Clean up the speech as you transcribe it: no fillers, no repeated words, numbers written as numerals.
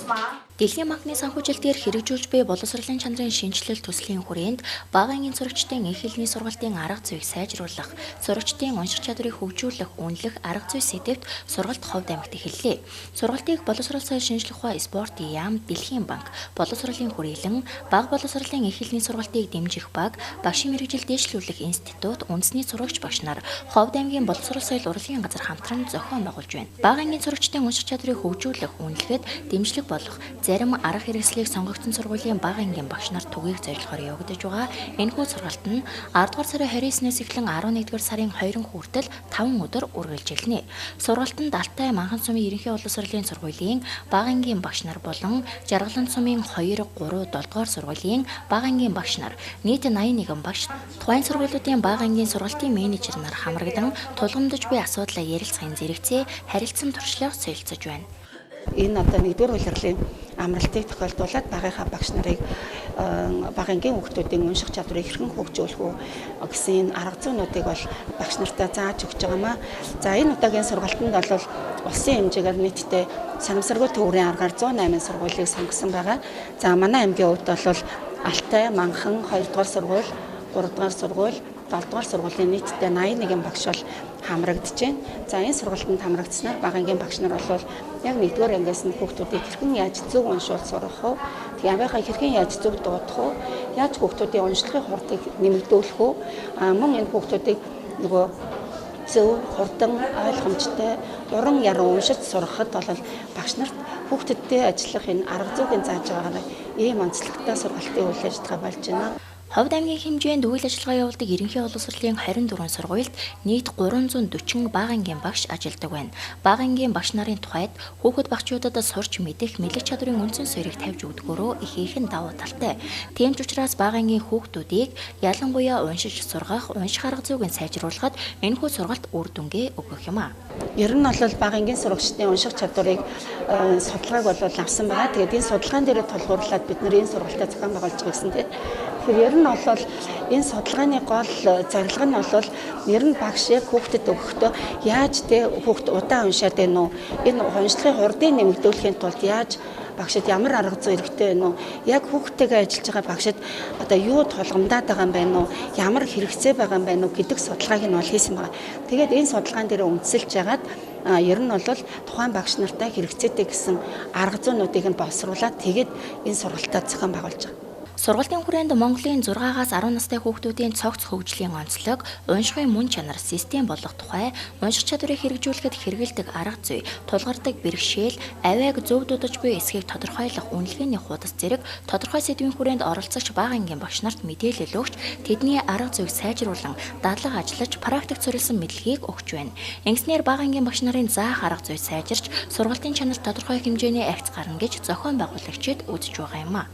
吗？ Дэлхийн банкны санхүүжилтээр хэрэгжүүлж буй боловсролын чанарын шинэчлэл төслийн хүрээнд бага ангийн сурагчдын эх хэлний сургалтын арга зүйг сайжруулах, сурагчдын унших чадварыг хөгжүүлэх, үнэлэх арга зүй сэдэвт сургалт Ховд аймагт эхэллээ. Сургалтыг боловсрол соёл шинжлэх ухаан спортын яам, Дэлхийн банк, боловсролын хүрээлэн, бага боловсролын эх хэлний сургалтыг дэмжих баг, багшийн мэргэжил дэвшлүүлэх институт, үндэсний сурагч багш нар, Ховд аймгийн боловсрол соёл урлагийн газар хамтран зохион байгуулж байна. Бага ангийн сурагчдын унших чадварыг хөгжүүлэх, үнэлэхэд дэмжлэг болох зарим арга хэрэгслийг сонгогдсон сургуулийн бага ангийн багш нар түгээх зорилгоор явагдаж байгаа. Энэхүү сургалт нь 10 дугаар сарын 29-ээс эхлэн 11 дугаар сарын 2 хүртэл 5 өдөр үргэлжилнэ. Сургалтанд Алтай Манхан сумын ерөнхий боловсролын сургуулийн бага ангийн багш нар болон Жаргалан сумын 2, 3, 7 дугаар сургуулийн бага ангийн багш нар, нийт 81 багш, тухайн сургуулиудын бага ангийн сургалтын менежер нар хамрагдан тулгамдж буй асуудлаа ярилцахын зэрэгцээ харилцан туршлага солилцож байна. Энэ одоо нэгдүгээр улирлын амралтыг тохиолдуулаад багийнхаа багш нарыг бага ангийн хүүхдүүдийн унших чадварыг хэрхэн хөгжүүлэх үү гэсэн энэ арга зүйнүүдийг бол багш нартаа зааж өгч байгаамаа. За, энэ удаагийн сургалтанд бол улсын хэмжээгээр нийтдээ санамсаргүй төврийн аргаар 108 сургуулийг сонгосон байгаа. За, манай аймгийн хувьд бол Алтай, Манхан 2 дугаар сургууль, 3 дугаар сургууль, 7 дугаар сургуулийн нийтдээ 81 багш бол хамрагдаж байна. За, энэ сургалтанд хамрагдсанаар бага ангийн багш нар бол яг 1-р ангиас нь хүүхдүүдийг хэрхэн яаж зөв уншуул сургах вэ? Тэгээ авийнхаа хэрхэн яаж зөв дуудах вэ? Яаж хүүхдүүдийн уншлагын хурдыг нэмэгдүүлэх вэ? А мөн энэ хүүхдүүдийг нөгөө зөв, хурдан, ойлгомжтой, уран яруу уншиж сургахад бол багш нарт хүүхдүүдтэй ажиллах энэ арга зүйн зааж байгаагаар ийм онцлогтой сургалтын үйл ажиллагаа болж байна. Ховд аймгийн хэмжээнд үйл ажиллагаа явуулдаг ерөнхий боловсролын 24 сургуульд нийт 340 бага ангийн багш ажилладаг байна. Бага ангийн багш нарын тухайд хүүхэд багчуудад сурч мэдэх мэдлэг чадварын үндсэн суурийг тавьж өгдөгөөрөө ихээхэн давуу талтай. Тийм ч учраас бага ангийн хүүхдүүдийг ялангуяа уншиж сургах, унших арга зүйг нь сайжруулахад энэхүү сургалт үр дүнгээ өгөх юм а. Ер нь бол бага ангийн сурагчдын унших чадварыг судалгааг бол авсан байгаа. Тэгээд энэ судалгаан дээр тулгуурлаад бид нар энэ сургалтаа зохион байгуулж байгаа гэсэн, тийм. Тэгэхээр ер нь бол энэ судалгааны гол зорилго нь бол ер нь багш яг хүүхдэд өгөхдөө яаж те хүүхд удаан уншаад байна уу? Энэ уншлагын хурдыг нэмэгдүүлэхийн тулд яаж багшид ямар арга зүй хэрэгтэй байна уу? Яг хүүхдтэйгээ ажиллаж байгаа багшид одоо юу тулгамдаад байгаа юм байна уу? Ямар хэрэгцээ байгаа юм байна уу гэдэг судалгааг нь бол хийсэн байгаа. Тэгээд энэ судалгаан дээр үндэслэж ягаад ер нь бол тухайн багш нартай хэрэгцээтэй гэсэн арга зүйнүүдийг нь боловсруулад тэгээд энэ сургалтаа зохион байгуулж байгаа. Сургалтын хүрээнд Монголын 6-аас 10 настай хүүхдүүдийн цогц хөгжлийн онцлог, уншихын мөн чанар, систем болох тухай, унших чадварыг хэрэгжүүлэхэд хэрэглэдэг арга зүй, тулгардаг бэрхшээл, авиаг зөв дуудаж буй эсхийг тодорхойлох үнэлгээний хуудас зэрэг тодорхой сэдвийн хүрээнд оролцогч бага ангийн багш нарт мэдээлэл өгч, тэдний арга зүйг сайжруулан дадлага ажиллаж практик суурилсан мэдлэгийг өгч байна. Ингэснээр бага ангийн багш нарын заах арга зүй сайжирч, сургалтын чанар тодорхой хэмжээний агц гарна гэж зохион байгуулагчид үзэж байгаа юм а.